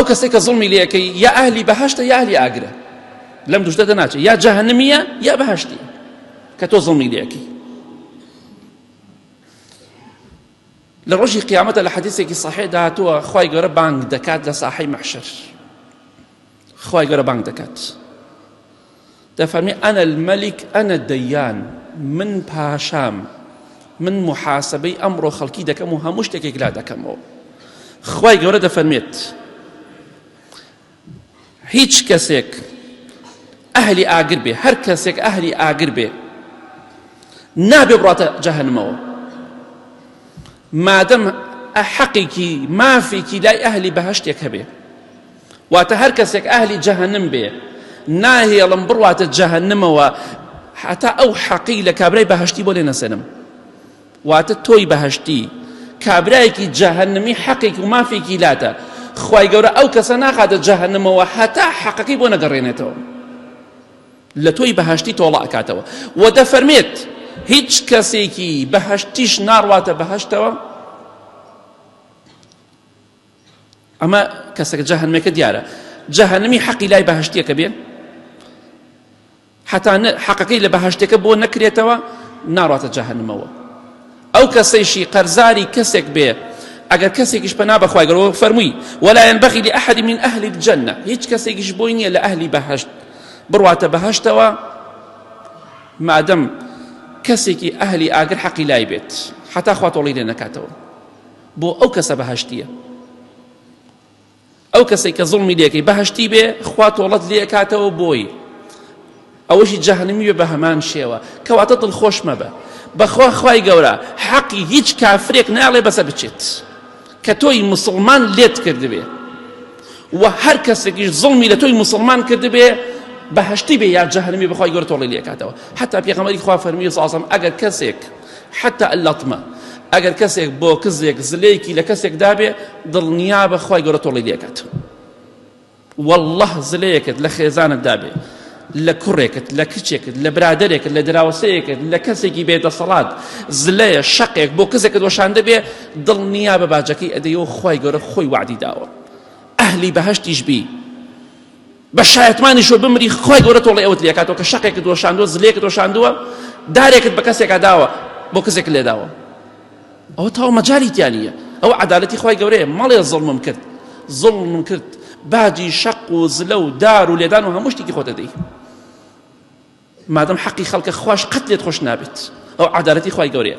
ئەو کەسێک کە زوڵمی لێەکەی یا ئەهلی بەهەشتە یا ئەهلی ئاگرە لەم دوشتە دەناچێت یا جەهەنمیە یا بەهەشتی کە تۆ زوڵمی لێەکەی لە ڕۆژی قیامەتە لە حەدیسێکی صحیح داهاتووە خوای گەورە بانگ دەکات لە ساحەی مەحشەر خوای گەورە بانگ دەکات دەفەرمی ئەنە المەلیک ئەنە دەیان من پاشام من محاسبەی ئەمڕۆ خەڵکی دەکەم و هەموو شتێکێک لا دەکەمەوە خوای گەورە دەفەرمێت هیچ کەسێک ئەهلی ئاگر بێ هەر کەسێک ئەهلی ئاگر بێ نابێ بڕاتە جەهەنمەوە مادەم حەقێکی مافێکی لای ئەهلی بەهشتێک هەبێ واتە هەر کەسێک ئەهلی جەهەنم بێ ناهێڵم بڕواتە جەهەنمەوە هەتا ئەو حەقی لە کابرای بەهشتی بۆ لێ نەسەنم واتە تۆی بەهەشتی کابرایەکی جەهەنمی حەقێک و مافێکی لاتە خوای گەورە ئەو کەسە ناخاتە جەهەنمەوە هەتا حەقەکەی بۆ نەگەڕێنێتەوە لە تۆی بەهەشتی تۆڵە ئەکاتەوە و دەفەرمێت هیچ کەسێکی بەهەشتیش ناڕواتە بەهەشتەوە ئەمە کەسەکە جەهەنمێکە دیارە جەهەنمی حەقی لای بەهەشتیەکە بێ هەتا حەقەکەی لە بەهەشتەکە بۆ نەکرێتەوە ناڕاتە جەهەنمەوە ئەو کەسەیشی قەرزاری کەسێک بێ ئەگەر کەسێکیش پەنا بەخوای گەورە فەرمووی ولا ينبغي لأحد من أهل الجنة هیچ کەسێکیش بۆی نییە لە ئەهلی بەهەشت بڕواتە بەهەشتەوە مادەم کەسێکی ئەهلی ئاگر حەقی لای بێت حتا خوا تۆڵی لێ نەکاتەوە بۆ ئەو کەسە بەهەشتیە ئەو کەسەی کە زوڵمی لێکەی بەهەشتی بێ خوا تۆڵەت لێکاتەوە بۆی ئەوەشی جەهەنمی بێ بە هەمان شێوە کەواتە دڵخۆش مەبە بەخوا خوای گەورە حەقی هیچ کافرێک ناڵێ بەسە بچێت کە تۆی مسلمان لێت کردبێ و هەر کەسێکیش زوڵمی لە تۆی مسلمان کردبێ بەهشتی بێ یا جەهەنمی بەخوای گەورە تۆڵی لێکاتەوە حتا پێغەمبەری خوا فەرمی سازم ئەگەر کەسێک حتا اللطمە ئەگەر کەسێک بۆ کزێک زلەیەکی لە کەسێک دابێ دڵنیابە خوای گەورە تۆڵی لێکات والله زلەیەکت لە خێزانت دابێ لە کوڕێکت لە کچێکت لە برادێکت لە دراوسەیەکت لە کەسێکی بێدەسەڵات زلەیە شەقێک بۆ کەسێکت وەشاندە بێ دڵنیا بە باجەکەی ئەدەیەوە خوای گەورە خۆی وعدی داوە ئەهلی بەهشتیش بی بە شایەتمانیشەوە بمری خوای گەورە تۆڵەی ئەوەت لێکاتەوە کە شەقێکت وەشاندووە زلێکت وەشاندووە دارێکت بە کەسێکا داوە بۆ کەسێک لێداوە ئەوە تاو مەجالی تیا نییە ئەوە عەدالەتی خوای گەورەیە مەڵێ زوڵمم کرد زوڵمم کرد باجی شەق و زلە و دار و لێدان و هەموو شتێکی خۆتە دەی مادەم حەقی خەڵکە خواش قەت لێت خۆش نابێت ئەو عەدالەتی خوای گەورەیە.